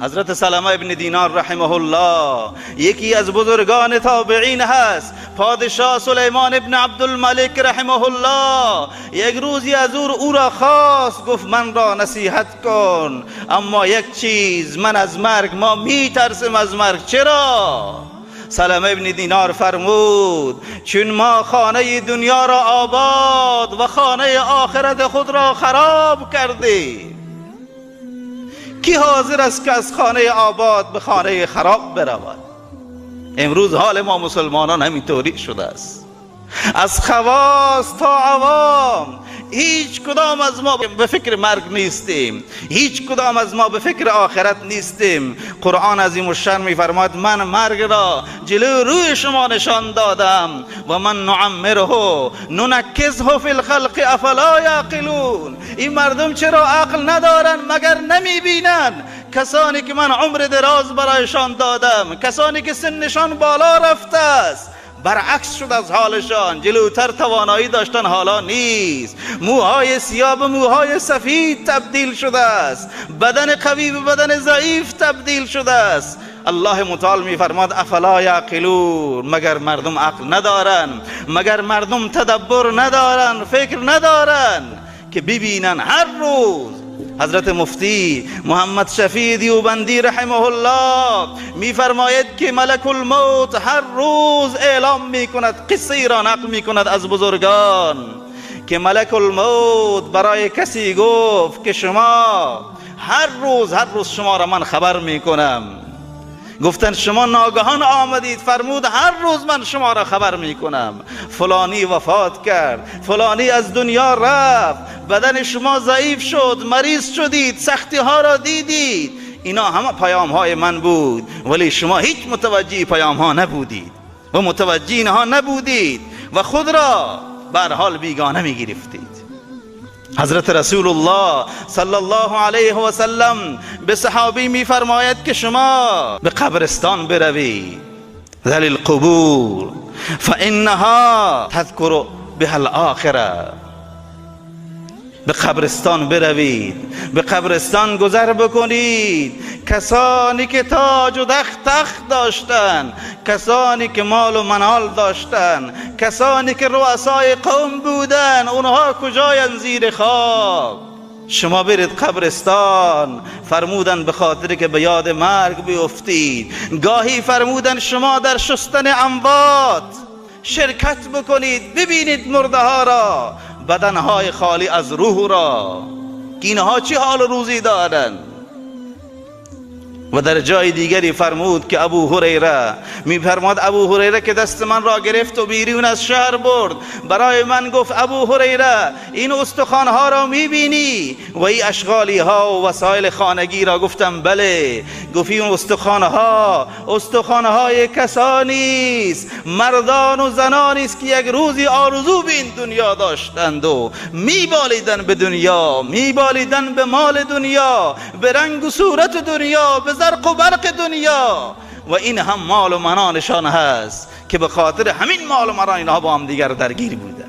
حضرت سلمه ابن دینار رحمه الله یکی از بزرگان تابعین هست. پادشاه سلیمان ابن عبدالملک رحمه الله یک روزی از او را خواست، گفت من را نصیحت کن، اما یک چیز، من از مرگ، ما میترسیم از مرگ. چرا؟ سلمه ابن دینار فرمود چون ما خانه دنیا را آباد و خانه آخرت خود را خراب کردیم، کی حاضر است که از خانه آباد به خانه خراب برود؟ امروز حال ما مسلمانان همینطوری شده است. از خواص تا عوام هیچ کدام از ما به فکر مرگ نیستیم، هیچ کدام از ما به فکر آخرت نیستیم. قرآن عظیم الشان میفرماید من مرگ را جلو روی شما نشان دادم و من نعمره ننکزه فی الخلق افلا یعقلون. این مردم چرا عقل ندارن؟ مگر نمیبینن کسانی که من عمر دراز برایشان دادم، کسانی که سنشان بالا رفته است، برعکس شد از حالشان، جلوتر توانایی داشتن حالا نیست، موهای سیاه به موهای سفید تبدیل شده است، بدن قوی به بدن ضعیف تبدیل شده است. الله متعال میفرماد افلا یعقلون، مگر مردم عقل ندارن؟ مگر مردم تدبر ندارن؟ فکر ندارن که ببینن هر روز؟ حضرت مفتی محمد شفیع دیوبندی رحمه الله میفرماید که ملک الموت هر روز اعلام میکند، قصه ای را نقل میکند از بزرگان که ملک الموت برای کسی گفت که شما هر روز شما را من خبر میکنم. گفتن شما ناگهان آمدید. فرمود هر روز من شما را خبر میکنم، فلانی وفات کرد، فلانی از دنیا رفت، بدن شما ضعیف شد، مریض شدید، سختی ها را دیدید، اینا همه پیام های من بود، ولی شما هیچ متوجه پیام ها نبودید و متوجه اینها نبودید و خود را به هر حال بیگانه میگرفتید. حضرت رسول الله صلی الله علیه و سلم به صحابی میفرماید که شما به قبرستان بروید، ذل القبور فانها تذکر بها الاخره. به قبرستان بروید، به قبرستان گذر بکنید. کسانی که تاج و تخت داشتن، کسانی که مال و منال داشتن، کسانی که رؤسای قوم بودن، اونها کجاین؟ زیر خاک. شما برید قبرستان. فرمودن به خاطر که به یاد مرگ بیفتید. گاهی فرمودن شما در شستن اموات شرکت بکنید، ببینید مرده ها را، بدنهای خالی از روح را، که اینها چه حال روزی دارند. و در جای دیگری فرمود که ابو هریره میفرماد، ابو هریره که دست من را گرفت و بیرون از شهر برد، برای من گفت ابو هریره این استخوانها را میبینی و این اشغالی ها و وسایل خانگی را؟ گفتم بله. گفت این استخوانها استخوانهای کسانی است، مردان و زنانی است که یک روزی آرزو به این دنیا داشتند و میبالیدن به دنیا، میبالیدن به مال دنیا، به رنگ و صورت دنیا، به زرق و برق دنیا، و این هم مال و منانشان هست که به خاطر همین مال و منان اینها با هم دیگر درگیر بودند.